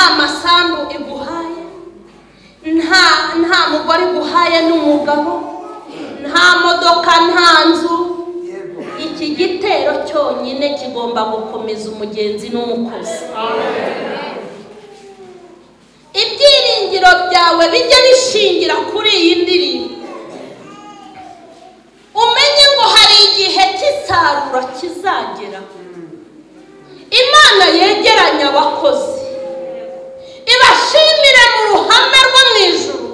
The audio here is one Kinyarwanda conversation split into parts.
Nta masambu iguhaye, nta mugore iguhaye n'umugabo, nta modoka, nta nzu. Iki gitero cyonyine kigomba gukomeza umugenzi n'umukozi. Ibyiringiro byawe bijye bishingira kuri iyi ndirimbo, umenye ngo hari igihe cy'isarura kizagera. Imana yegeranya abakozi ibashimire mu ruhame rwo mu ijuru,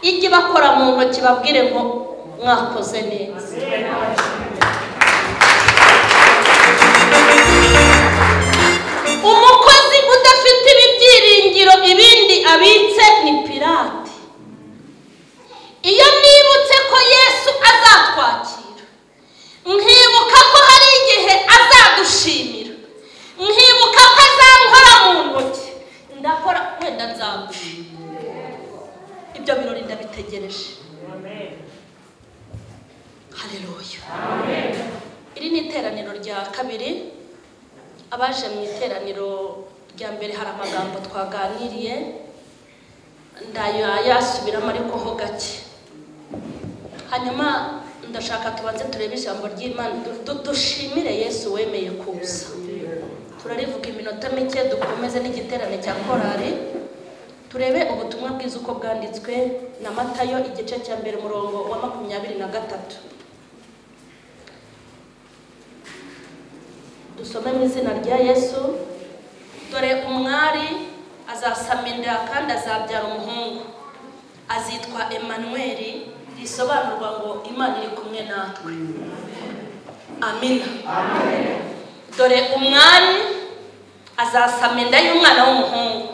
ijye bakora mu ntoki babwire ngo mwakoze neza. Umukozi udafite ibi byiringiro ibindi abitse ni pirate. Iyo nibutse ko Yesu azatwakira, nkibuka ko hari igihe azadushimira, nkibuka ko azankora mu ntoki, ndakora wenda nzapfa. Ibyo birori ndabitegereje. Haleluya. Iri ni iteraniro rya kabiri. Abaje mu iteraniro rya mbere hari amagambo twaganiriye, ndayasubiramo ariko ho gake. Hanyuma ndashaka tubanze turebe ijambo ry'Imana, dushimire Yesu wemeye kuza. Turarivuga iminota mike, dukomeze n'igiterane cya korari, turebe ubutumwa bwiza uko bwanditswe na Matayo igice cya mbere umurongo wa 23. Dusome mu izina rya Yesu. Dore umwari azasama inda kandi azabyara umuhungu, azitwa Emmanuel, risobanurwa ngo Imana iri kumwe natwe. Amina. Dore umwari azasama inda y'umwana w'umuhungu,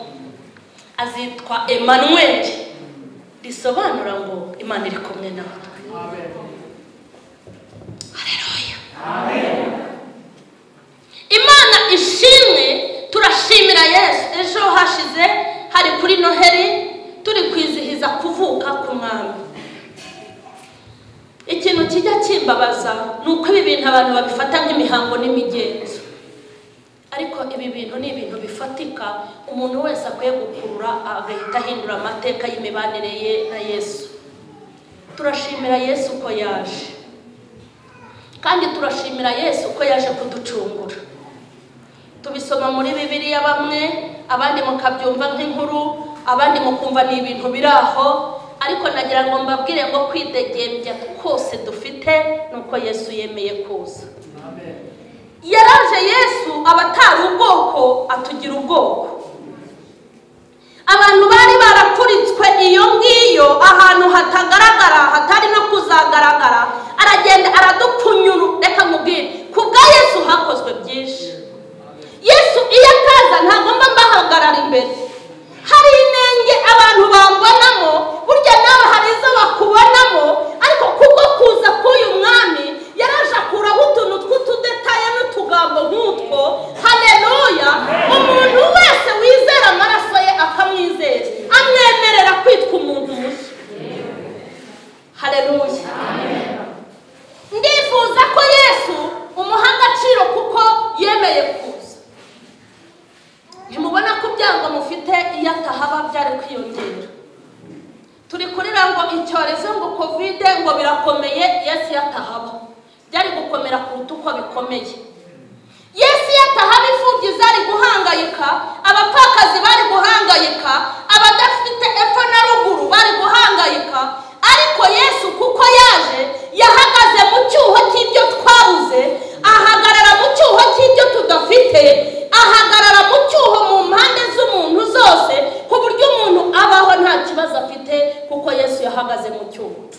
azitwa Emmanuel, risobanura ngo Imana iri kumwe natwe. Haleluya. Imana ishimwe. Turashimira Yesu. Ejo hashize hari kuri Noheli turi kwizihiza kuvuka k'umwami. Ikintu kijya kimbabaza ni uko ibi bintu abantu babifata nk'imihango n'imigenzo, ariko ibi bintu ni ibintu bifatika umuntu wese akwiye gukurura agahita ahindura amateka y'imibanire ye na Yesu. Turashimira Yesu ko yaje, kandi turashimira Yesu ko yaje kuducungura. Tubisoma muri Bibiliya bamwe, abandi mukabyumva nk'inkuru, abandi mukumva ni ibintu biraho, ariko nagira ngo mbabwire ngo kwidegembya kose dufite nuko Yesu yemeye kuza. Yaraje Yesu abatari ubwoko atugira ubwoko. Abantu bari barapfuritswe iyo ngiyo ahantu hatagaragara, hatari no kuzagaragara, aragenda aradupfunyuru. Reka mubwire, ku bwa Yesu hakozwe byinshi. Yesu iyo ataza ntagomba mbahagarara imbere. Hari inenge abantu bambonamo, burya nawe hari izo bakubonamo, ariko kubwo kuza k'uyu mwami yaraje akuraho utuntu tw'utudetaye n'utugambo nk'utwo. Haleluya. Umuntu wese wizera amaraso ye akamwizera, amwemerera kwitwa umuntu mushya. Haleluya. Ndifuza ko Yesu umuha agaciro kuko yemeye kuza. Ntimubona ko ibyango mufite iyo atahaba byari kwiyongera. Turi kurira ngo icyorezo ngo Covid ngo birakomeye, Yesu yatahaba byari gukomera kuruta uko bikomeye. Yesu yatahaba imfubyi zari guhangayika, abapfakazi bari guhangayika, abadafite epfo na ruguru bari guhangayika, ariko Yesu kuko yaje yahagaze mu cyuho cy'ibyo twabuze, ahagarara mu cyuho cy'ibyo tudafite, ahagarara mu cyuho mu mpande z'umuntu zose, ku buryo umuntu abaho nta kibazo afite kuko Yesu yahagaze mu cyuho.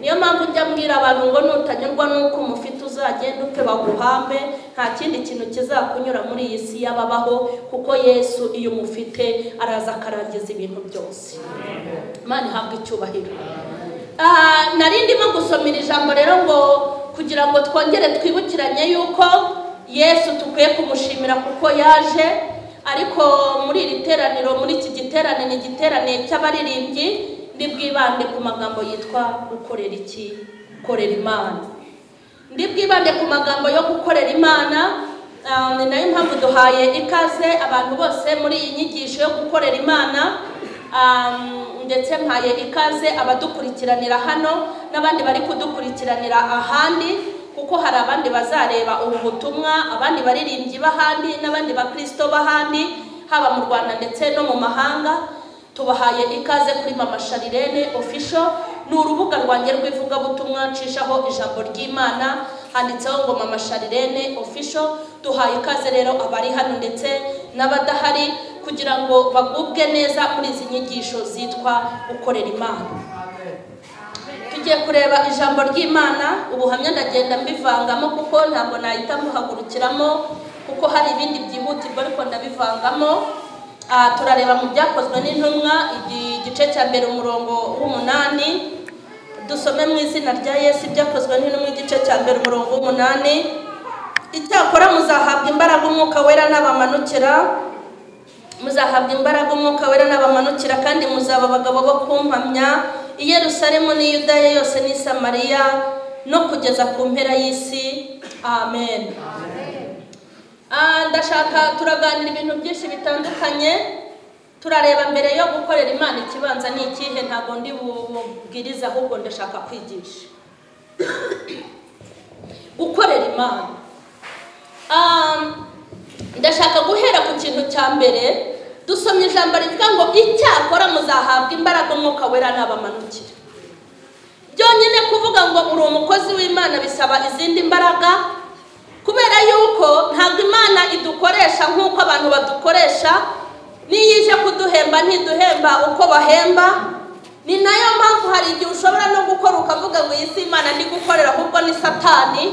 Niyo mpamvu njya mbwira abantu ngo nutanyurwa nuko umufite uzagenda upfe baguhambe, nta kindi kintu kizakunyura muri iyi si y'ababaho, kuko Yesu iyo umufite araza akarangiza ibintu byose. Imana ihabwe icyubahiro. Nari ndimo gusomera ijambo rero ngo kugira ngo twongere twibukiranye yuko Yesu tukwiye kumushimira kuko yaje. Ariko muri iri teraniro, muri iki giterane, ni igiterane cy'abaririmbyi, ndi bwibande ku magambo yitwa gukorera iki? Gukorera Imana. Ndi bwibande ku magambo yo gukorera Imana. Ni nayo mpamvu duhaye ikaze abantu bose muri iyi nyigisho yo gukorera Imana, ndetse mpaye ikaze abadukurikiranira hano n'abandi bari kudukurikiranira ahandi, kuko hari abandi bazareba ubu butumwa, abandi baririmbyi b'ahandi n'abandi bakristo b'ahandi, haba mu Rwanda ndetse no mu mahanga. Tubahaye ikaze kuri Mama Charlene Official. Ni urubuga rwanjye rw'ivugabutumwa ncishaho ijambo ry'Imana, handitseho ngo Mama Charlene Official. Duhaye ikaze rero abari hano ndetse n'abadahari kugira ngo bagubwe neza muri izi nyigisho zitwa gukorera Imana. Tugiye kureba ijambo ry'Imana, ubuhamya ndagenda mbivangamo kuko ntabwo nahita muhagurukiramo kuko hari ibindi byihutirwa, ariko ndabivangamo. Turareba mu byakozwe n'intumwa igice cya mbere umurongo w'8. Dusome mu izina rya Yesu. Ibyakozwe n'intumwa igice cya mbere umurongo w'8. Icyakora muzahabwa imbaraga Umwuka Wera n'abamanukira, muzahabwa imbaraga Umwuka Wera n'abamanukira, kandi muzaba abagabo bo kumpamya i Yerusalemu n'i Yudaya yose n'i Samariya no kugeza ku mpera y'isi. Amen. Ndashaka turaganira ibintu byinshi bitandukanye. Turareba mbere yo gukorera Imana ikibanza ni ikihe. Ntabwo ndi bubwiriza, ahubwo ndashaka kwigisha gukorera Imana. Ndashaka guhera ku kintu cya mbere. Dusomye ijambo rivuga ngo icyakora muzahabwa imbaraga Umwuka Wera n'abamanukira. Byonyine kuvuga ngo uri umukozi w'Imana bisaba izindi mbaraga, kubera yuko ntabwo Imana idukoresha nk'uko abantu badukoresha. Niyo ije kuduhemba ntiduhemba uko bahemba. Ni nayo mpamvu hari igihe ushobora no gukora ukavuga ngo iyi si Imana ndi gukorera, ahubwo ni Satani.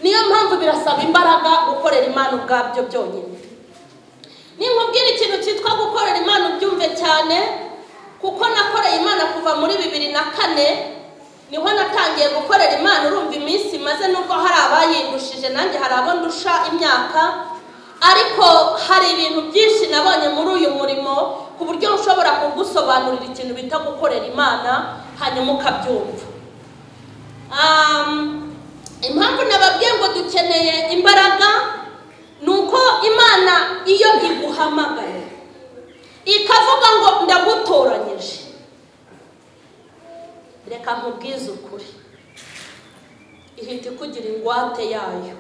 Niyo mpamvu birasaba imbaraga gukorera Imana ubwabyo byonyine. Ninkubwira ikintu cyitwa gukorera Imana ubyumve cyane, kuko nakoreye Imana kuva muri 2004 niho natangiye gukorera Imana. Urumva iminsi maze, nubwo hari abayindushije nanjye hari abo ndusha imyaka, ariko hari ibintu byinshi nabonye muri uyu murimo ku buryo ushobora kugusobanurira ikintu bita gukorera Imana hanyuma ukabyumva. Impamvu nababwiye ngo dukeneye imbaraga ni uko Imana iyo iguhamagaye ikavuga ngo ndagutoranyije, reka nkubwize ukuri, ihita ikugira ingwate yayo.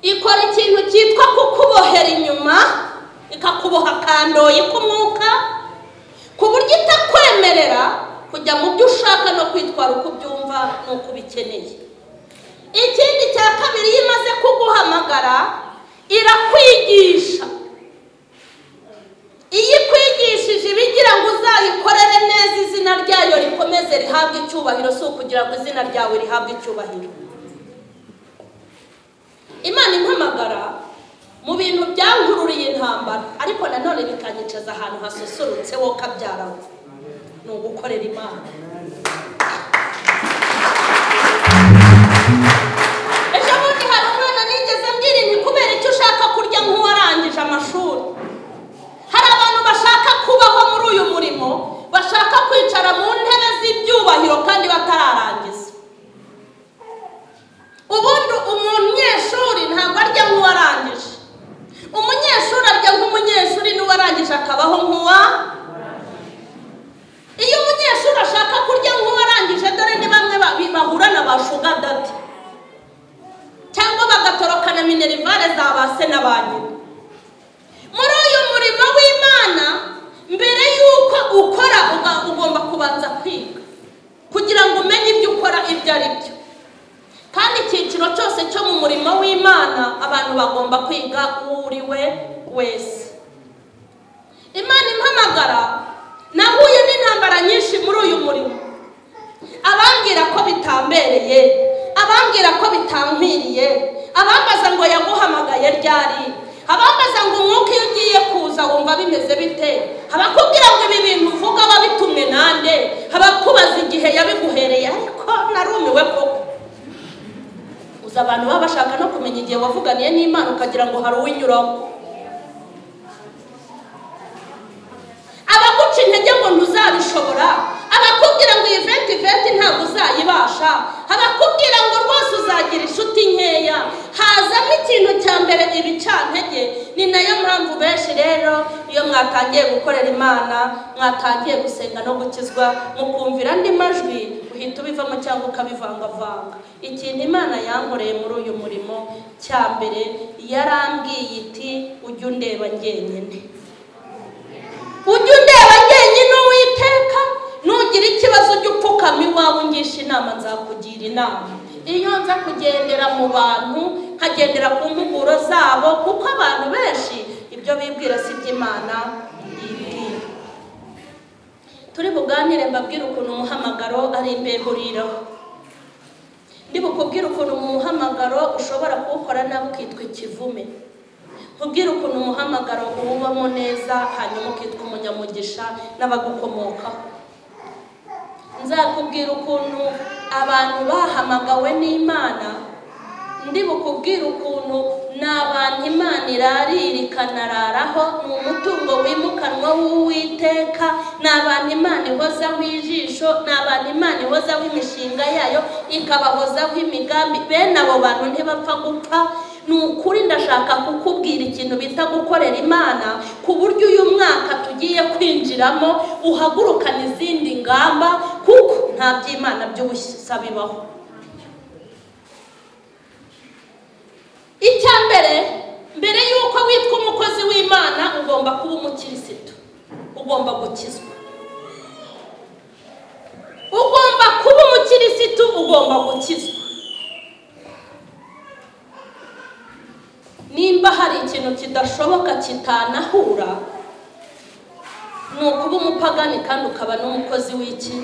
Ikora ikintu cyitwa kukubohera inyuma, ikakuboha akandoyi k'umwuka, ku buryo itakwemerera kujya mu byo ushaka no kwitwara uko ubyumva n'uko ubikeneye. Ikindi cya kabiri, iyo imaze kuguhamagara irakwigisha. Iyo ikwigishije ibigira ngo uzayikorere neza, izina ryayo rikomeze rihabwe icyubahiro, si ukugira ngo izina ryawe rihabwe icyubahiro. Imana impamagara mu bintu byankururiye intambara, ariko nanone bikanyicaza ahantu hasusurutse wo kabyarawe, ni ugukorera Imana. Ejo bundi hari umwana nigeze mbwira nti kubera icyo ushaka kurya nk'uwarangije amashuri. Hari abantu bashaka kubaho muri uyu murimo, bashaka kwicara mu ntebe z'ibyubahiro kandi batararangiza. Ubundi umunyeshuri ntabwo arya nk'uwarangije. Umunyeshuri arya nk'umunyeshuri, n'uwarangije akabaho nk'uwa. Iyo umunyeshuri ashaka kurya nk'uwarangije, dore ni bamwe bahura na ba sugar daddy cyangwa bagatorokana minerivare za ba se na ba nyina. Muri uyu murimo w'Imana, mbere y'uko ukora ugomba kubanza kwiga kugira ngo umenye ibyo ukora ibyo ari byo. Kandi icyiciro cyose cyo mu murimo w'Imana abantu bagomba kwiga uriwe wese. Imana impamagara, nahuye n'intambara nyinshi muri uyu murimo. Abambwira ko bitambereye, abambwira ko bitankwiriye, abambaza ngo yaguhamagaye ryari, abambaza ngo umwuka iyo ugiye kuza wumva bimeze bite, abakubwira ngo ibi bintu uvuga wabitumwe nande, abakubaza igihe yabiguhereye. Ariko narumiwe koko. Uza abantu baba bashaka no kumenya igihe wavuganiye n'Imana, ukagira ngo hari uwinyuramo. Abaguca intege ngo ntuzabishobora, abakubwira ngo iyi venti ntabwo uzayibasha, abakubwira ngo rwose uzagira inshuti nkeya. Hazamo ikintu cya mbere ibicantege. Ni nayo mpamvu benshi rero iyo mwatangiye gukorera Imana, mwatangiye gusenga no gukizwa, mukumvira andi majwi, uhita ubivamo cyangwa ukabivangavanga. Ikintu Imana yankoreye muri uyu murimo cya mbere, yarambwiye iti ujye undeba njyenyine, ujye undeba njyenyine Uwiteka, nugira ikibazo ujye upfukama iwawe ungisha inama, nzakugira inama. Iyo nza kugendera mu bantu, nkagendera ku mpuguro zabo, kuko abantu benshi ibyo bibwira si iby'Imana yibwira. Turi buganire mbabwire ukuntu umuhamagaro ari imbeho uriraho. Ndi bukubwire ukuntu umuhamagaro ushobora kuwukora nabi ukitwa ikivume. Nkubwire ukuntu umuhamagaro uwubamo neza hanyuma ukitwa umunyamugisha n'abagukomokaho. Nzakubwira ukuntu abantu bahamagawe n'Imana, ndi bukubwire ukuntu n'abantu Imana irarira ikanararaho, ni umutungo wimukanwa w'Uwiteka, ni abantu Imana ihozaho ijisho, ni abantu Imana ihozaho imishinga yayo, ikabahozaho imigambi. Bene abo bantu ntibapfa gupfa. Ni ukuri ndashaka kukubwira ikintu bita gukorera Imana, ku buryo uyu mwaka tugiye kwinjiramo uhagurukana izindi ngamba, kuko nta by'Imana by'ubusa bibaho. Icya mbere, mbere y'uko witwa umukozi w'Imana ugomba kuba umukirisitu, ugomba gukizwa. Ugomba kuba umukirisitu, ugomba gukizwa. Nimba hari ikintu kidashoboka kitanahura, ni ukuba umupagani kandi ukaba n'umukozi w'iki.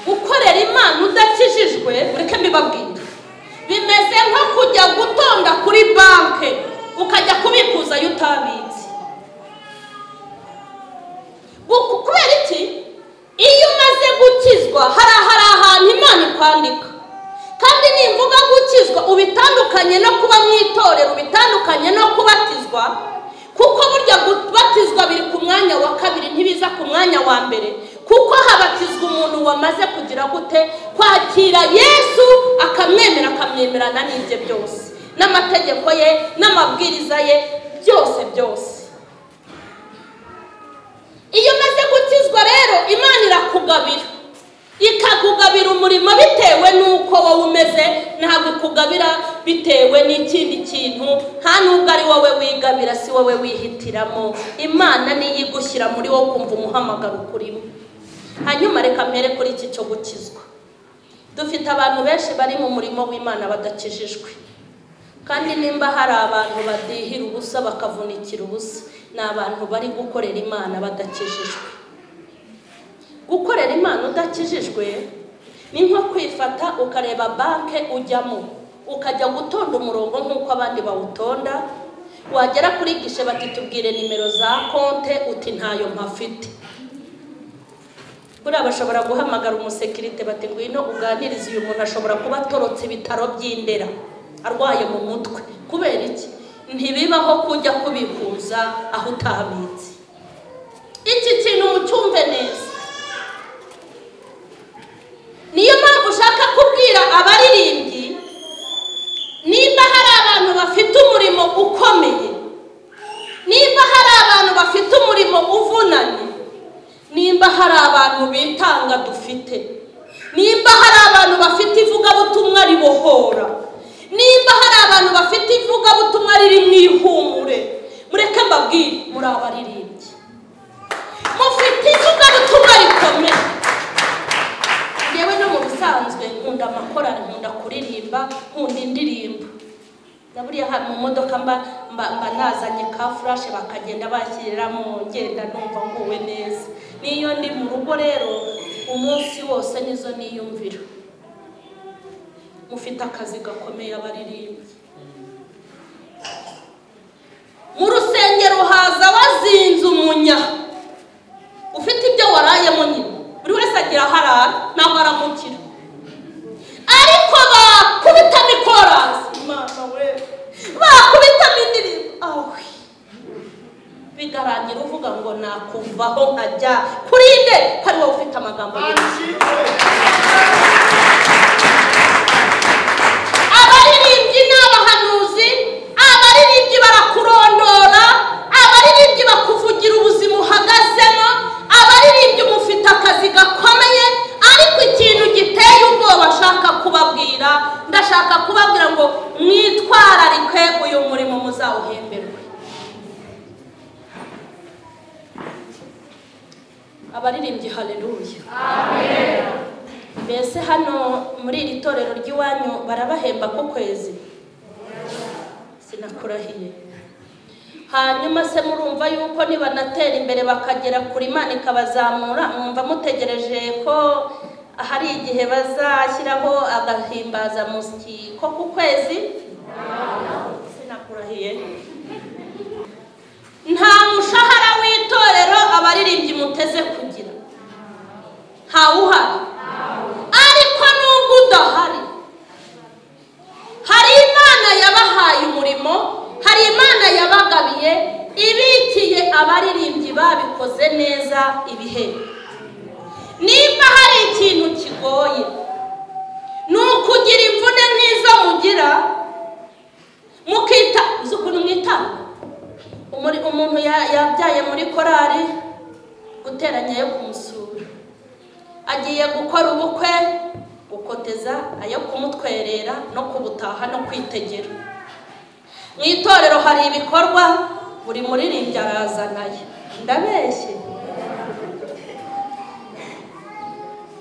Gukorera Imana udakijijwe, mureke mbibabwire, bimeze nko kujya gutonda kuri banke ukajya kubikuza ayo utabitse. Kubera iki? Iyo umaze gukizwa hari ahantu Imana ikwandika. Kandi nimvuga gukizwa ubitandukanye no kuba mu itorero, ubitandukanye no kubatizwa, kuko burya kubatizwa biri ku mwanya wa kabiri, ntibiza ku mwanya wa mbere, kuko habatizwa umuntu wamaze kugira gute kwakira Yesu, akamwemera, akamwemerana n'ibye byose, n'amategeko ye n'amabwiriza ye byose byose. Iyo umaze gukizwa rero Imana irakugabira, ikakugabira umurimo bitewe n'uko wowe umeze, ntabwo ikugabira bitewe n'ikindi kintu, nta nubwo ari wowe wigabira, si wowe wihitiramo. Imana niyo igushyira muri wowe ukumva umuhamagaro ukurimo. Hanyuma reka mpere kuri iki cyo gukizwa. Dufite abantu benshi bari mu murimo w'Imana badakijijwe, kandi nimba hari abantu badihira ubusa bakavunikira ubusa, ni abantu bari gukorera Imana badakijijwe. Gukorera Imana udakijijwe ni nko kwifata ukareba banke ujyamo, ukajya gutonda umurongo nk'uko abandi bawutonda, wagera kuri gishe bati tubwire nimero za konte, uti ntayo mpafite. Buriya bashobora guhamagara umusekirite bati ngwino uganirize uyu muntu, ashobora kuba atorotse ibitaro by'Indera arwaye mu mutwe. Kubera iki? Ntibibaho kujya kubikuza aho utabitse. Iki kintu mucyumve neza. Niyo mpamvu ushaka kubwira abaririmbyi, nimba hari abantu bafite umurimo ukomeye, nimba hari abantu bafite umurimo uvunanye, nimba hari abantu bitanga dufite, nimba hari abantu bafite ivugabutumwa ribohora, nimba hari abantu bafite ivugabutumwa riri mu ihumure, mureke mbabwire, muri abaririmbyi mufite ivugabutumwa rikomeye. Yewe no mu bisanzwe nkunda amakorali, nkunda kuririmba, nkunda indirimbo. Na buriya mu modoka mba nazanye ka flash bakagenda bashyiriramo, ngenda numva nguwe neza. Niyo ndi mu rugo rero umunsi wose nizo niyumvira. Mufite akazi gakomeye abaririmbyi. Mu rusengero haza wazinze umunya, ufite ibyo warayemo nyine, buri wese agira harara naho aramukira, ariko bakubitamo ikorasi, Imana we, bakubitamo indirimbo, awe bigarangira uvuga ngo nakuvaho nkajya kuri nde, ko ari wowe ufite amagambo menshi. Ndashaka kubabwira ngo mwitwararike uyu murimo muzawuhemberwe. Abaririmbyi haleluya. Amen. Mbese hano muri iri torero ry'iwanyu barabahemba ku kwezi? Sinakurahiye. Hanyuma se murumva yuko nibanatera imbere bakagera kuri Imana ikabazamura, mwumva mutegereje ko hari igihe bazashyiraho agahimbaza musyi ko ku kwezi? Sinakurahiye. Nta mushahara w'itorero abaririmbyi muteze kugira, ntawuhari. Ariko nubwo udahari, hari Imana yabahaye umurimo, hari Imana yabagabiye, ibikiye abaririmbyi babikoze neza ibihembo. Nimba hari ikintu kigoye ni ukugira imvune nk'izo mugira, mukita uzi ukuntu mwitanga. Umuntu yabyaye muri korari, guteranya yo kumusura, agiye gukora ubukwe, gukoteza ayo kumutwerera no kubutaha no kwitegera. Mu itorero hari ibikorwa buri muririmbyi arazanaye. Ndabeshye?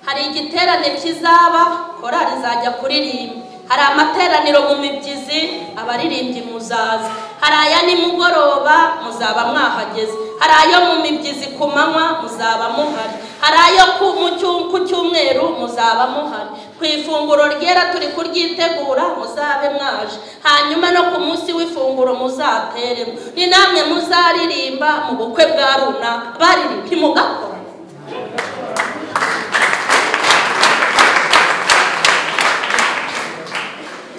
Hari igiterane kizaba, korari izajya kuririmba. Hari amateraniro mu mibyizi, abaririmbyi muzaza. Hari aya nimugoroba, muzaba mwahageze. Hari ayo mu mibyizi ku manywa, muzaba muhari. Hari ayo ku cyumweru, muzaba muhari. Ku ifunguro ryera turi kuryitegura, muzabe mwaje. Hanyuma no ku munsi w'ifunguro muzateremo. Ni namwe muzaririmba mu bukwe bwa runaka. Baririmba ntimugakora.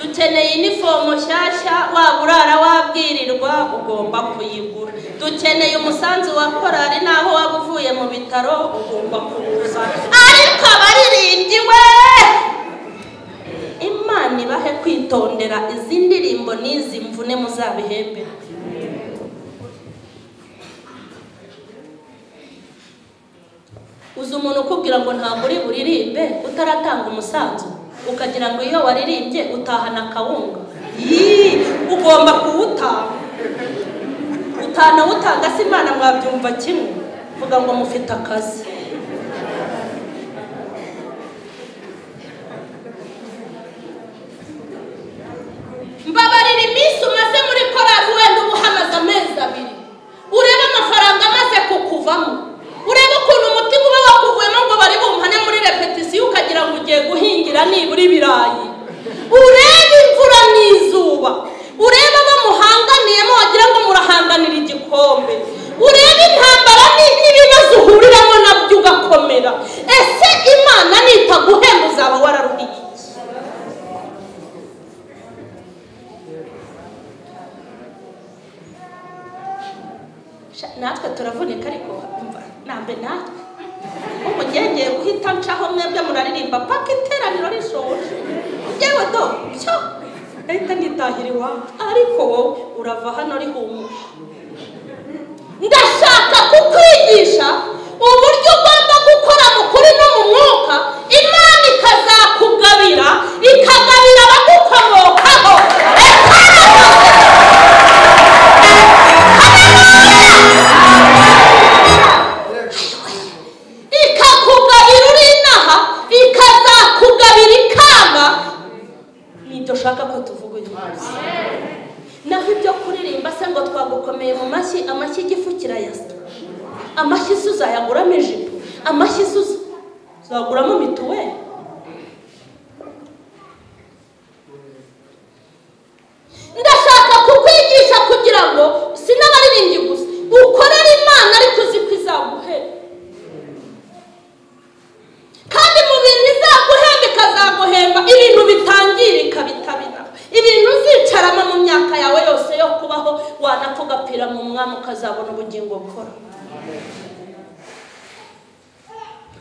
Dukeneye inifomo nshyashya, waba urara wabwirirwa ugomba kuyigura. Dukeneye umusanzu wa korari, naho waba uvuye mu bitaro ugomba kuwuzana. Ariko abaririmbyi we, Imana ibahe kwitondera izi ndirimbo n'izi mvune muzabihembe. Uzi umuntu ukubwira ngo ntabwo uri buririmbe utaratanga umusanzu, ukagira ngo iyo waririmbye utahana akawunga. Ugomba kuwutanga. Utanawutanga se Imana mwabyumva kimwe? Vuga ngo mufite akazi. Mbabarira iminsi umaze muri korari, wenda uba uhamaze amezi abiri, urebe amafaranga amaze kukuvamo, urebe ukuntu umutima uba wakuvuyemo ngo bari bumpane muri repetisiyo ukagira ngo ugiye guhingira nibura ibirayi, urebe imvura n'izuba, urebe abo muhanganiyemo wagira ngo murahanganira igikombe, urebe intambara n'ibibazo uhuriramo nabyo ugakomera. Ese Imana nitaguhemba uzaba wararuhiye? Natwe turavunika, ariko nambe natwe umugengeye guhita ncaho mwebwe muraririmba paka iteraniro rishoje, yewe do cyo ndahita nitahira iwacu, ariko wowe urava hano rihumuje. Ndashaka kukwigisha uburyo ugomba gukora mu kuri no mu mwuka, Imana ikazakugabira, ikagabira abagukomokaho. Ikakugabira uri inaha, ikazakugabira ikamba. Nibyo ushaka ko tuvuga uyu munsi. Naho ibyo kuririmba se ngo twagukomeye mu mashyi, amashyi igifu kirayasa. Amashyi se uzayaguramo ijipo, amashyi se uzaguramo mituweli. Ndashaka kukwigisha kugira ngo si n'abaririmbyi gusa, ukorere Imana ariko uzi ko izaguhemba. Kandi mu bintu izaguhemba ikazaguhemba ibintu bitangirika bitabina, ibintu uzicaramo mu myaka yawe yose yo kubaho, wanapfa ugapfira mu mwami ukazabona ubugingo bukora.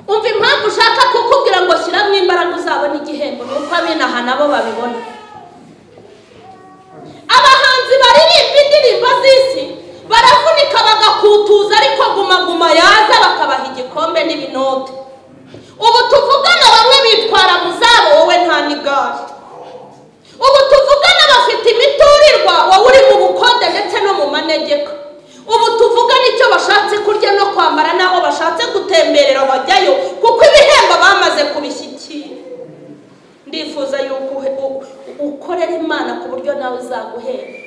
Umva impamvu ushaka kukubwira ngo shyiramo imbaraga uzabona igihembo, ni uko abinaha nabo babibona. Abahanzi baririmba indirimbo z'isi baravunika bagakutuza, ariko guma guma yaza bakabaha igikombe n'ibinote. Ubu tuvugana bamwe bitwara mu zabo, wowe nta n'igare. bafite imiturirwa, wowe uri mu bukode ndetse no mu manegeka. Ubu tuvuga nicyo bashatse kurya no kwambara, naho bashatse gutemberera bajyayo, kuko ibihembo bamaze kubishyikira. Ndifuza yuko ukorera Imana ku buryo nawe izaguhemba.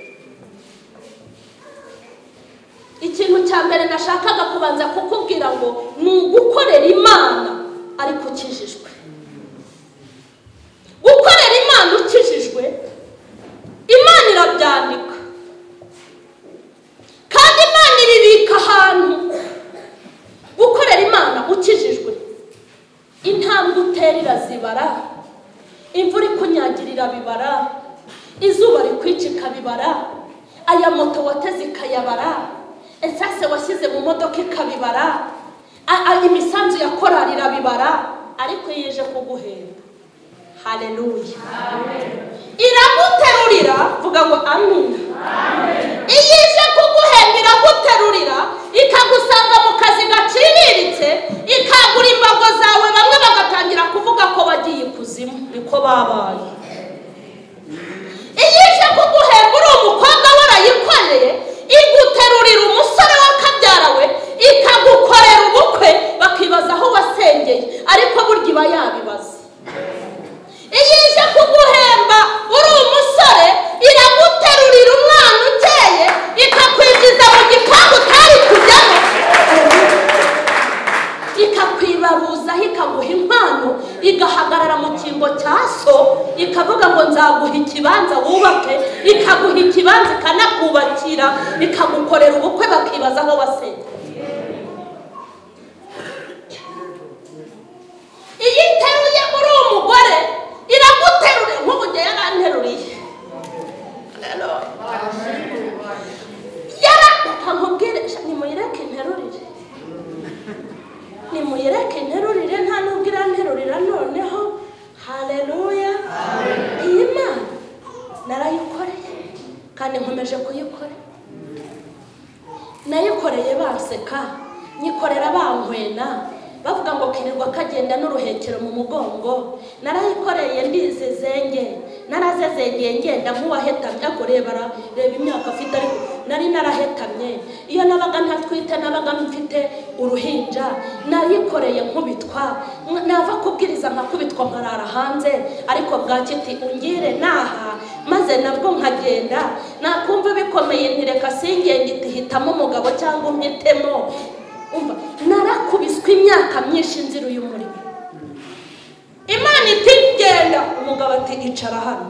Ikintu cya mbere nashakaga kubanza kukubwira ngo ni ugukorera Imana ariko ukijijwe. Gukorera Imana ukijijwe, Imana irabyandika, kandi Imana ibibika ahantu. Gukorera Imana ukijijwe, intambwe utera irazibara, imvura ikunyagira irabibara, izuba rikwica ikabibara, aya moto wateze ikayabara, esase washyize mu modoka ikabibara, imisanzu ya korali irabibara, ariko iyo ije kuguhemba, haleluya, iraguterurira. Vuga ngo amina. Iyo ije kuguhemba iraguterurira, ikagusanga mu kazi gaciriritse, ikagura imbago zawe, bamwe bagatangira kuvuga ko bagiye ikuzimu, niko babaye. Iyo ije kuguhemba uri umukobwa warayikoreye, iguterurira umusore w'akabyara we, ikagukorera ubukwe, bakibaza aho wasengeye, ariko burya iba yabibaza. Iyo ije kuguhemba uri umusore, iraguterurira umwana ukeye, ikakwinjiza mu gipangu utari kujyamo, ikakwibaruzaho, ikaguha impano, igahagarara mu cyimbo cya so, ikavuga ngo nzaguha ikibanza wubake, ikaguha ikibanza ikanakubakira, ikagukorera ubukwe, bakibaza aho wasengeye. Iyo iteruye uri umugore, iraguterurira. Nk'ubu njye yaranteruriye, reka nkubwire, nimuyireke nterurire, nimuyireke nterurire, nta nubwo iranterurira noneho. Haleluya. Iyi Mana narayikoreye kandi nkomeje kuyikora. Nayikoreye baseka, nyikorera bankwena, bavuga ngo kirirwa kagenda n'uruhekero mu mugongo. Narayikoreye ndizezenge, narazezengeye ngenda nk'uwahetamye. Ariko reba imyaka afite, ariko nari narahetamye. Iyo nabaga ntatwite nabaga mfite uruhinja. Nayikoreye nkubitwa, nava kubwiriza nkakubitwa nkarara hanze, ariko bwakiti ungire naha, maze nabwo nkagenda. Nakumva bikomeye ntireka singenge, hitamo umugabo cyangwa umpitemo. Umva, narakubiswe imyaka myinshi nzira uyu murimo. Imana iti genda, umugabo ati icara hano.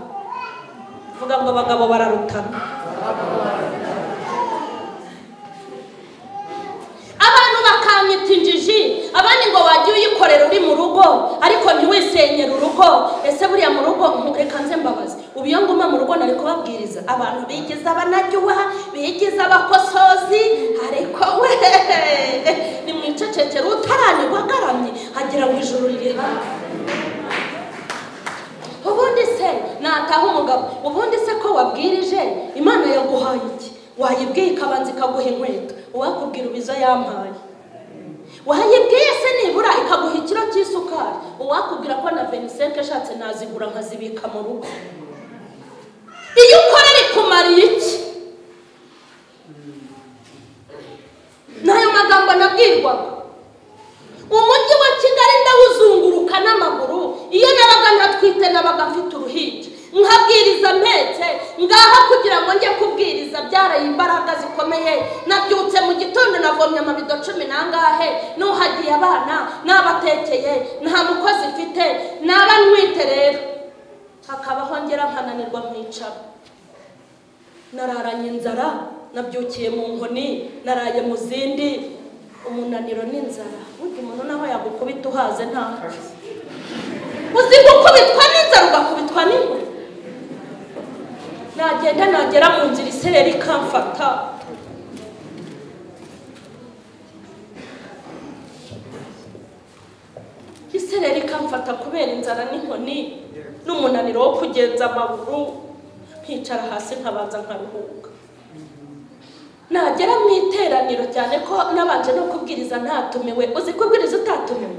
Vuga ngo abagabo bararutana. Abantu bakanyita injiji, abandi ngo wajya uyikorera uri mu rugo ariko ntiwisenyere urugo. Ese buriya mu rugo, reka nze mbabaze, ubu iyo nguma mu rugo nari kubabwiriza. Abantu bigize abanajyuha, bigize abakosozi, ariko we nimwicecekere, utaranirwa agaramye agira ngo ijuru riri hafi. Ubundi se nataha umugabo, ubundi se ko wabwirije Imana yaguhaye iki? Wayibwiye ikabanza ikaguha inkweto, uwakubwira ubizo yampaye. Wayibwiye se nibura ikaguha ikiro cy'isukari, uwakubwira ko na 25 ashatse nazigura nkazibika mu rugo. Iyo ukora bikumariye iki? N'ayo magambo nabwirwaga. Umujyi wa Kigali ndawuzunguruka n'amaguru, iyo nabaga ntatwite nabaga mfite uruhinja, nkabwiriza mpetse ngaha kugira ngo njye kubwiriza. Byaraye imbaraga zikomeye. Nabyutse mu gitondo navomye amabido 10 nangahe, nuhagiye abana, nabatekeye, nta mukozi mfite, naba ntwite rero hakabaho ngera nkananirwa nkicara. Nararanye inzara, nabyukiye mu nkoni, naraye mu zindi, umunaniro n'inzara. Burya umuntu naho yagukubita uhaze ntacyo. Uzi gukubitwa n'inzara ugakubitwa n'inkoni. Nagenda nagera mu nzira isereri ikamfata. Isereri ikamfata kubera inzara n'inkoni n'umunaniro wo kugenza amaguru, nkicara hasi nkabanza nkaruhuka. Nagera mu iteraniro, cyane ko nabanje no kubwiriza ntatumiwe. Uzi kubwiriza utatumiwe?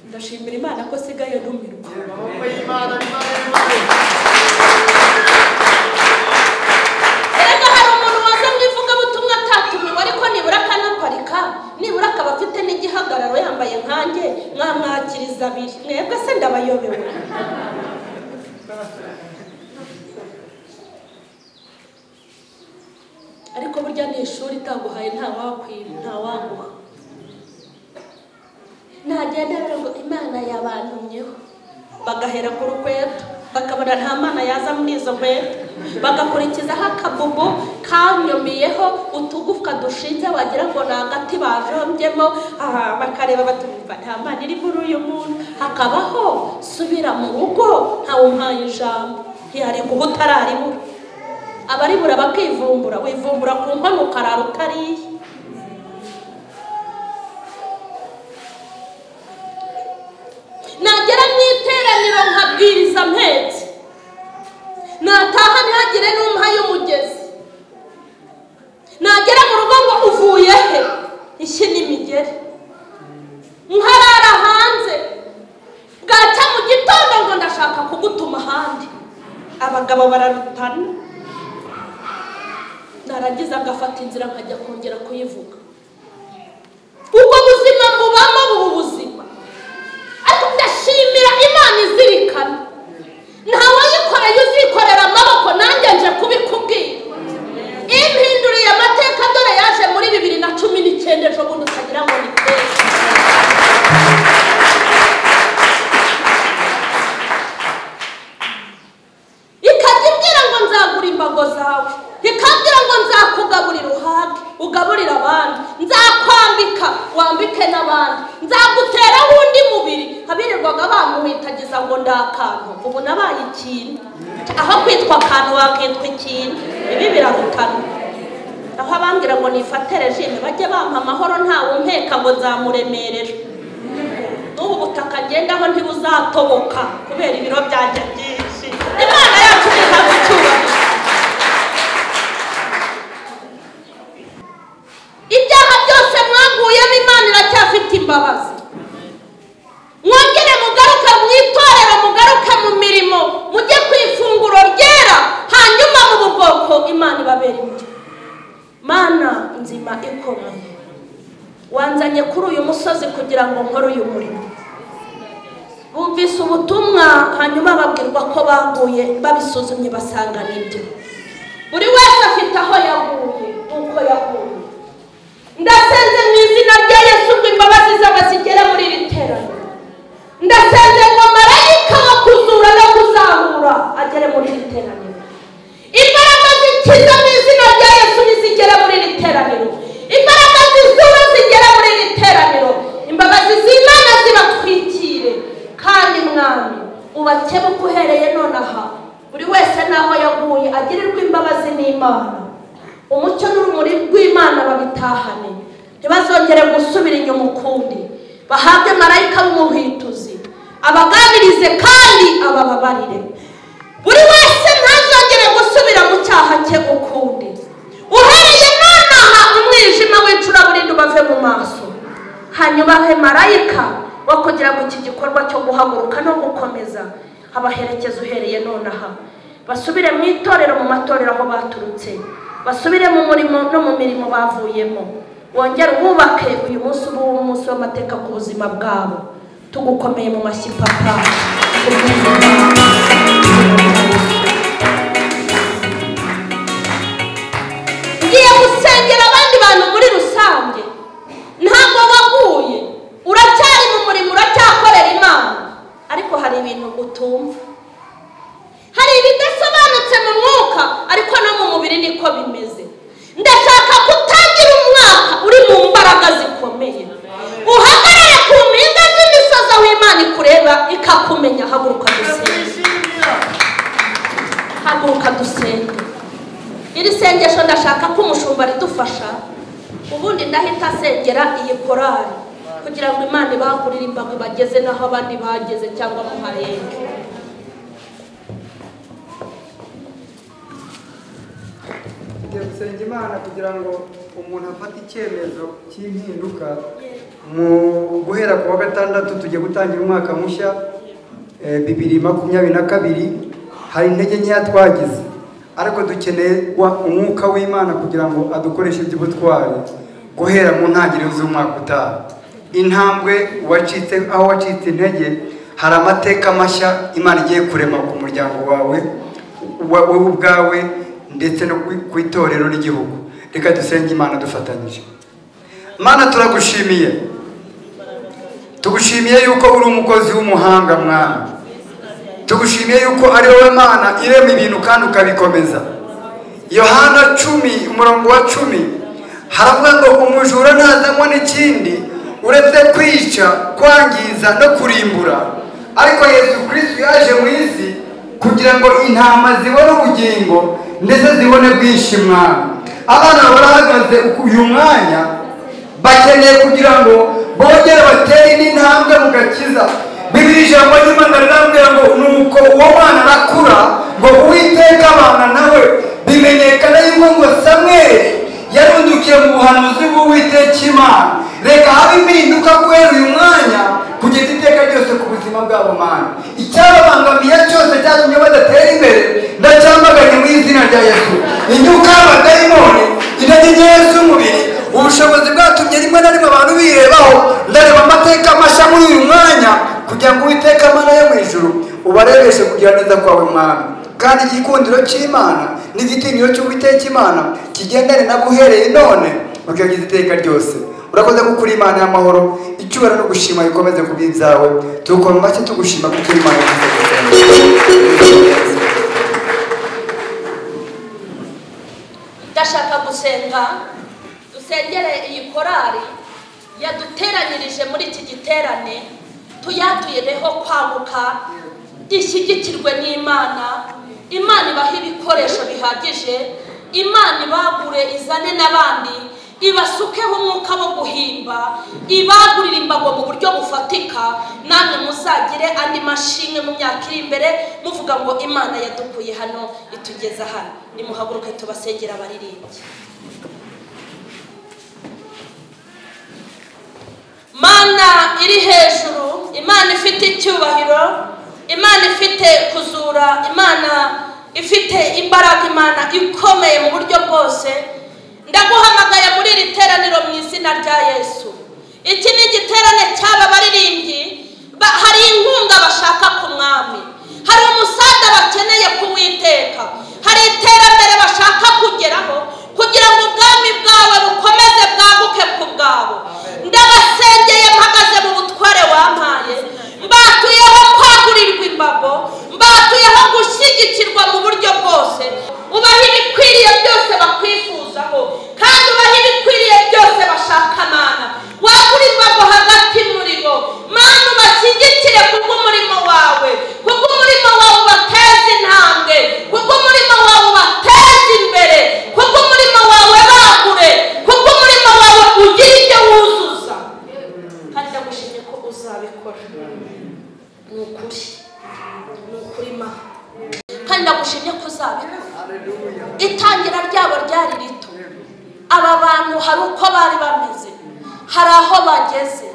Ndashimira Imana ko sigaye ntumirwa. Amaboko y'Imana ni maremare. afite n'igihagararo yambaye nkanjye mwamwakiriza abiri mwebwe se ndabayobewe. Ariko burya ni ishuri itaguhaye nta wakwiba nta waguha. Nagenda rero ngo Imana yabantumyeho, bagahera ku rukweto bakabona nta mana yaza muri izo nkweto, bagakurikizaho akabubu kanyumiyeho utugufwa dushinze wagira ngo ni agati bajombyemo, bakareba batumva nta mana iri muri uyu muntu. Hakabaho subira mu rugo ntawumpaye ijambo, ntiyari guha utararibura. Abaribura bakivumbura, wivumbura ku nkono ukarara utariye. Nagera mu iteraniro nkabwiriza mpetse, nataha ntihagire n'umpa y'umugezi, nagera mu rugo ngo uvuye he, ishyi n'imigeri, nkarara hanze, bwacya mu gitondo ngo ndashaka kugutuma ahandi. Abagabo bararutana. Narangiza ngafata inzira nkajya kongera kuyivuga. Ubwo buzima mubamo bubu buzima, ariko ndashimira Imana izirikana. Ntawayikoreye uzikorera amaboko, nanjye nje kubikubwira. Impinduriye amateka, dore yaje muri 2019 ejo bundi utagira ngo ni kera. Ikajya imbwira ngo nzagura imbago zawe, ikambwira ngo nzakugaburira uhage ugaburira abandi, nzakwambika wambike n'abandi, nzagutera wundi mubiri. Abirirwaga bamuhitagiza ngo ndakantu, ubu nabaye ikintu. Aho kwitwa akantu wakitwa ikintu, ibi birarutana. Aho abambwira ngo nifate regime bajye bampa amahoro ntawe umpeka ngo nzamuremerera. N'ubu butaka ngendaho ntibuzatoboka kubera ibiro byanjye byinshi. Imana yacu ihabwa icyubahiro. Ibyaha byose mwaguyemo Imana iracyafite imbabazi. Mwongere mugaruke mu itorero, mugaruke mu mirimo, mujye ku ifunguro ryera, hanyuma mu bwoko Imana ibabera imwe. Mana nzima ikomeye, wanzanye kuri uyu musozi kugira ngo nkore uyu murimo. Bumvise ubutumwa hanyuma babwirwa ko baguye, babisuzumye basanga nibyo. Buri wese afite aho yaguye uko yaguye. Ndasenze mu izina rya Yesu ngo imbabazi zawe zigere muri iri teraniro. Ndasenze ngo marayika wo kuzura no kuzahura agere muri iri teraniro. Imbaraga zikiza mu izina rya Yesu nizigere muri iri teraniro. Imbaraga zizura zigere muri iri teraniro. Imbabazi z'Imana zibatwikire. Kandi Mwami ubakebuke uhereye nonaha, buri wese naho yaguye agirirwe imbabazi n'Imana. Umucyo n'urumuri rw'Imana babitahane, ntibazongere gusubira inyuma ukundi. Bahabwe marayika w'umuhituzi abaganirize kandi abababarire. Buri wese ntazongere gusubira mu cyaha cye ukundi. Uhereye nonaha umwijima w'icuraburindi ubave mu maso, hanyuma ahe marayika wo kugira ngo iki gikorwa cyo guhaguruka no gukomeza abaherekeza uhereye nonaha. Basubire mu itorero, mu matorero aho baturutse, basubire mu murimo no mu mirimo bavuyemo. Wongere wubake uyu munsi ubu umunsi w'amateka ku buzima bwabo. Tugukomeye mu mashyi Papa. Ngiye gusengera abandi bantu muri rusange. Ntabwo waguye, uracyari mu murimo, uracyakorera Imana, ariko hari ibintu utumva, hari ibidasobanutse mu mwuka, ariko no mu mubiri niko bimeze. Ndashaka kutangira umwaka uri mu mbaraga zikomeye, uhagarare ku mpinga z'imisozi aho Imana ikureba ikakumenya. Haguruka dusenge, haguruka dusenge. Iri sengesho ndashaka ko umushumba ridufasha, ubundi ndahita asengera iyi korali kugira ngo Imana ibagurire imbago ibageze naho abandi bageze cyangwa muharenge. Tugiye gusenga Imana kugira ngo umuntu afate icyemezo cy'impinduka. Mu guhera ku wa gatandatu tugiye gutangira umwaka mushya 2022. Hari intege nkeya twagize, ariko dukeneye umwuka w'Imana kugira ngo adukoreshe iby'ubutwari guhera mu ntangiriro z'umwaka utaha. Intambwe wacitse, aho wacitse intege, hari amateka mashya Imana igiye kurema ku muryango wawe, wowe ubwawe, ndetse no ku itorero n'igihugu. Reka dusenge Imana dufatanyije. Mana, turagushimiye, tugushimiye yuko uri umukozi w'umuhanga Mwami. Tugushimiye yuko ari wowe Mana irema ibintu kandi ukabikomeza. Yohana 10 umurongo wa 10 haravuga ngo umujura ntazanywa n'ikindi uretse kwica, kwangiza no kurimbura, ariko Yesu Kristo yaje mu isi kugira ngo intama zibone ubugingo ndetse zibone bwinshi. Mwami, abana barahagaze uyu mwanya bakeneye kugira ngo bongere batere indi ntambwe mu gakiza. Bibiliya ijambo ry'Imana rirambwira ngo nuko uwo mwana arakura, ngo Uwiteka abana nawe. Bimenyekana yuko ngo Samweli yarundukiye mu buhanuzi bw'Uwiteka Imana. Reka habe impinduka guhera uyu mwanya kugeza iteka ryose ku buzima bwabo Mana. Icyababangamiye cyose cyatumye badatera imbere ndacyamaganye mu izina rya Yesu. Imyuka y'abadayimoni, intege nkeya z'umubiri, ubushobozi bwatumye rimwe na rimwe abantu birebaho, ndareba amateka mashya muri uyu mwanya kugira ngo Uwiteka Mana yo mu ijuru ubarebeshe kugira neza kwawe Mwami. Kandi igikundiro cy'Imana n'igitinyiro cy'Uwiteka Imana kigendane nabo uhereye none ukageza iteka ryose. Urakoze kuko uri Imana y'amahoro, icyubahiro no gushima bikomeze kuba ibyawe. Tukoma make tugushima kuko uri Imana y'amahoro. Ndashaka gusenga, dusengere iyi korari yaduteranyirije muri iki giterane, tuyatuyereho kwaguka, ishyigikirwe n'Imana. Imana ibahe ibikoresho bihagije, Imana ibagure izane n'abandi, ibasukeho umwuka wo guhimba, ibagurire imbago mu buryo bufatika, namwe muzagire andi mashimwe mu myaka iri imbere muvuga ngo Imana yadukuye hano itugeza hano. Nimuhaguruke tubasengera abaririmbyi. Mana iri hejuru, Imana ifite icyubahiro, Imana ifite kuzura, Imana ifite imbaraga, Imana ikomeye mu buryo bwose, ndaguhamagaye muri iri teraniro mu izina rya Yesu. Iki ni igiterane cy'aba baririmbyi, hari inkunga bashaka ku Mwami, hari umusada bakeneye kuwiteka, hari iterambere bashaka kugeraho kugira ngo ubwami bwawe bukomeze bwaguke ku bwabo. Ndabasengeye mpagaze mu butware wampaye, mbatuyeho kwagurirwa imbago, mbatuyeho gushyigikirwa mu buryo bwose. Ubahe ibikwiriye byose bakwifuzaho, kandi ubahe ibikwiriye byose bashaka Mana. Wagura imbago hagati muri bo Mana, ubashyigikire kubw'umurimo wawe, kubw'umurimo wawe ubateze intambwe, kubw'umurimo wawe ubateze imbere, kubw'umurimo wawe bagure, kubw'umurimo wawe ugire ibyo wuzuza. Kandi ndagushimye ko uzabikora. Ni ukuri, ni ukuri Mana, kandi ndagushimye ko uzabikora. Itangira ryabo ryari rito, aba bantu hari uko bari bameze, hari aho bageze,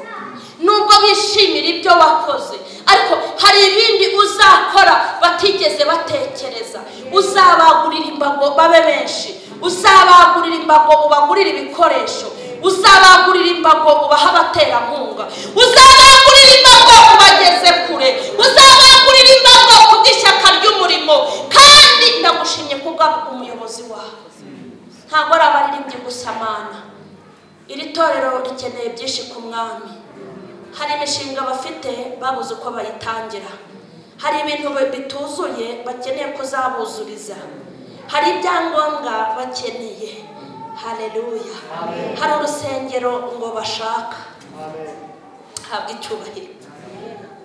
nubwo bishimira ibyo wakoze, ariko hari ibindi uzakora batigeze batekereza. Uzabagurira imbago babe benshi, uzabagurira imbago ubagurire ibikoresho, uzabagurira imbago ubahe abaterankunga, uzabagurira imbago ubageze kure, uzabagurira imbago kubw'ishyaka ry'umurimo. Kandi ndagushimye kubwa umuyobozi wawe. Ntabwo ari abaririmbyi gusa Mana, iri torero rikeneye byinshi ku Mwami. Hari imishinga bafite babuze uko bayitangira, hari ibintu bituzuye bakeneye kuzabuzuriza, hari ibyangombwa bakeneye. Haleluya. Hari urusengero ngo bashaka. Habwa icyubahiro.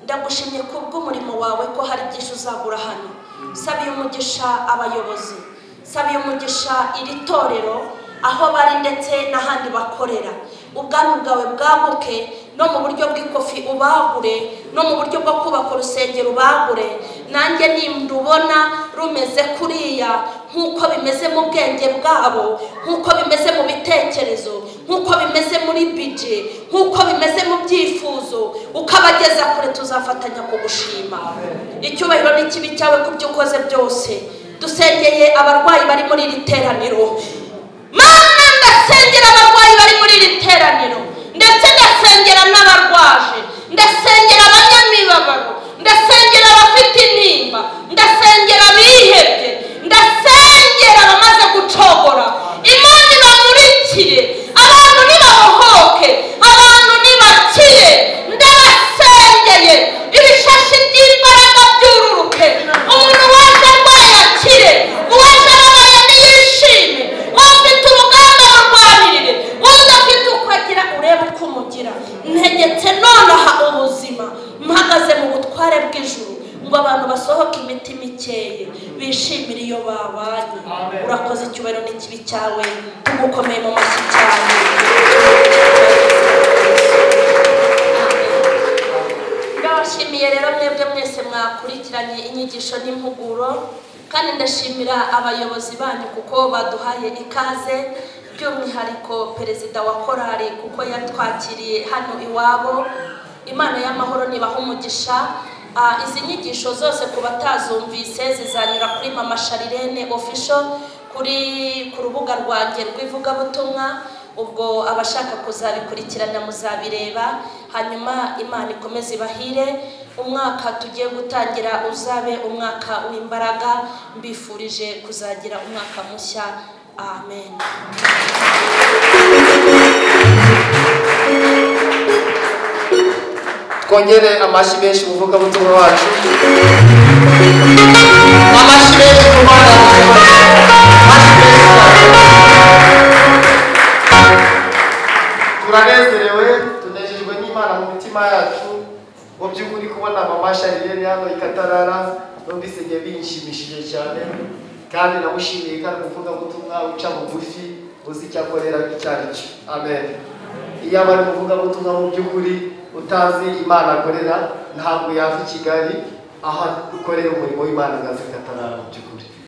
Ndagushimye kubw'umurimo wawe ko hari byinshi uzagura hano. Sabiye umugisha abayobozi, sabiye umugisha iri torero aho bari ndetse n'ahandi bakorera. Ubwami bwawe bwaguke no mu buryo bw'ikofi ubagure, no mu buryo bwo kubaka urusengero ubagure. Nanjye nindubona rumeze kuriya nk'uko bimeze mu bwenge bwabo, nk'uko bimeze mu bitekerezo, nk'uko bimeze muri bije, nk'uko bimeze mu byifuzo, ukabageza kure, tuzafatanya kugushima. Icyubahiro n'ikibi cyawe ku byo ukoze byose. Dusengeye abarwayi bari muri iri teraniro. Mana, ndasengera abarwayi bari muri iri teraniro, ndetse ndasengera n'abarwayi. ubutware bw'ijuru ngo abantu basohoke imitima ikeye bishimire iyo babanye. Urakoze, icyubahiro n'ikibi cyawe, tugukomeye mu mashyi cyane. Ndabashimiye rero mwebwe mwese mwakurikiranye inyigisho n'impuguro, kandi ndashimira abayobozi banyu kuko baduhaye ikaze, by'umwihariko perezida wa korali kuko yatwakiriye hano iwabo. Imana y'amahoro nibaha umugisha. Izi nyigisho zose ku batazumvise zizanyura kuri Mama Charlene Official, kuri ku rubuga rwanjye rw'ivugabutumwa, ubwo abashaka kuzabikurikirana muzabireba. Hanyuma Imana ikomeze ibahire, umwaka tugiye gutangira uzabe umwaka w'imbaraga. Mbifurije kuzagira umwaka mushya. Amen. Twongere amashyi menshi umuvugabutumwa wacu, amashyi menshi ku Mana, amashyi menshi. Turanezerewe, tunejejwe n'Imana mu mitima yacu. Mu by'ukuri kubona Mama Charlene hano i Katarara numvise ngiye binshimishije cyane, kandi namushimiye kandi umuvugabutumwa uca bugufi uzi icyo akorera icyo ari cyo. Amen. Iyo aba ari umuvugabutumwa mu by'ukuri utazi Imana akorera, ntabwo yava i Kigali aho akorera umurimo w'Imana ngo aze Katarara mu by'ukuri.